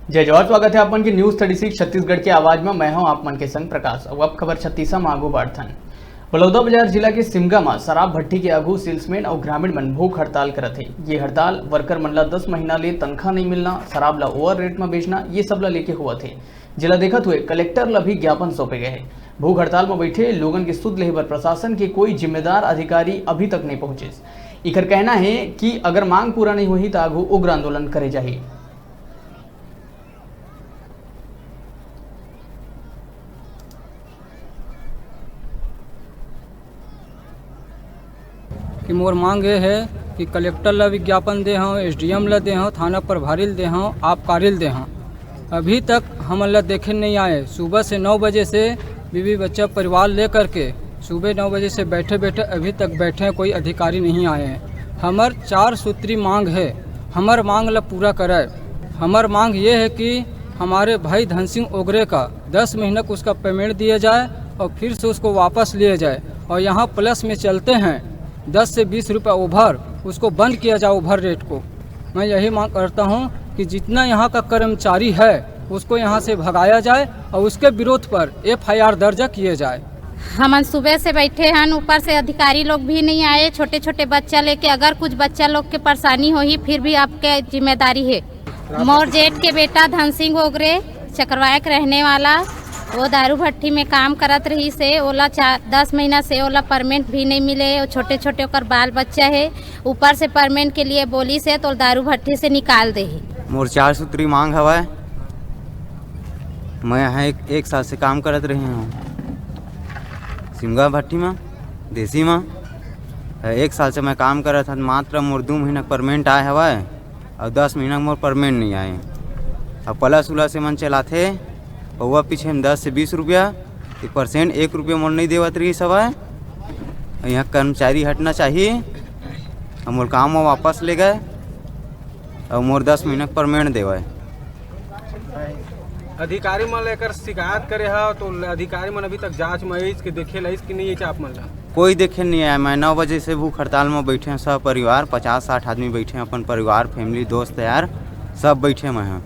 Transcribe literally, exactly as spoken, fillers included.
जय जोहार, स्वागत हे आप मन के News Thirty Six छत्तीसगढ़ के आवाज म। मैं हूं आप मन के संग प्रकाश। अउ अब खबर छत्तीसा म आगू बढ़थन। बलौदाबाजार जिला के सिमगा म शराब भट्टी के आगू सेल्समैन अउ ग्रामीण मन भूख हड़ताल करत हे। ये हड़ताल वर्कर मन ला दस महीना ले तनखा नइ मिलना, शराब ला ओवर रेट म बेचना, ये सब ला लेके होवत हे। जेला देखत हुए कलेक्टर ला भी ज्ञापन सौंपे गए हे। भूख हड़ताल म बैठे लोगन के सुध लेहे बर प्रशासन के कोई जिम्मेदार अधिकारी अभी तक नइ पहुंचिस। इकर कहना हे कि अगर मांग पूरा नइ होही, त आगू उग्र आंदोलन करे जाही। कि मोर मांग ये हे कि कलेक्टर ला विज्ञापन दे हंव, एसडीएम ला दे हंव, थाना प्रभारी ला दे हंव, आबकारी ला दे हंव, अभी तक हमन ला देखे नइ आए। सुबह से नौ बजे से बीवी बच्चा परिवार लेकर के सुबह नौ बजे से बैठे बैठे अभी तक बैठे हैं, कोई अधिकारी नहीं आए हैं। हमर चार सूत्री मांग हे, हमर मांग ला पूरा करय। हमर मांग ये है कि हमारे भाई धन सिंह ओगरे का दस महीना का उसका पेमेंट दिया जाए और फिर से उसको वापस लिया जाए। और यहाँ प्लस में चलते हैं दस से बीस रुपये ओवर, उसको बंद किया जाए ओवर रेट को। मैं यही मांग करता हूँ कि जितना यहाँ का कर्मचारी है, उसको यहाँ से भगाया जाए और उसके विरोध पर एफआईआर दर्ज किए जाए। हमन सुबह से बैठे हन, ऊपर से अधिकारी लोग भी नहीं आए। छोटे छोटे बच्चा लेके, अगर कुछ बच्चा लोग के परेशानी होही, फिर भी आपके जिम्मेदारी है। मोर जेठ के बेटा धन सिंह ओगरे, चकरवाया के रहने वाला, वो दारू भट्टी में काम करत रहिस हे। ओला चार दस महीना से ओला परमेंट भी नहीं मिले। वो छोटे छोटे ओकर बाल बच्चा है, ऊपर से परमेंट के लिए बोलिस हे तो दारू भट्टी से निकाल देही। मोर चार सूत्री मांग हवय। मैं यहाँ एक, एक साल से काम करत रहे हूँ सिमगा भट्टी में, देसी में। एक साल से मैं काम करत हन, मात्र मोर दू महीना के परमेंट आए हवय और दस महीना के मोर परमेंट नहीं आए। अब प्लस उलस से मन चलाथे, पौवा पीछे में दस से बीस रुपया, एक परसेंट एक रुपया मोर नहीं देवत रहिस हवय। और यहाँ कर्मचारी हटना चाहिए और मोर काम में वापस ले गए और मोर दस महीना के परमेंट देवय। अधिकारी मन ला एकर शिकायत करे हा, तो अधिकारी मन अभी तक जांच में आइस कि देखे लाइस कि नहीं, ये आप मन ला? कोई देखे नहीं आया। मैं नौ बजे से भूख हड़ताल में बैठे हैं, सब परिवार, पचास साठ आदमी बैठे हैं, अपन परिवार, फैमिली, दोस्त यार, सब बैठे मैं हैं।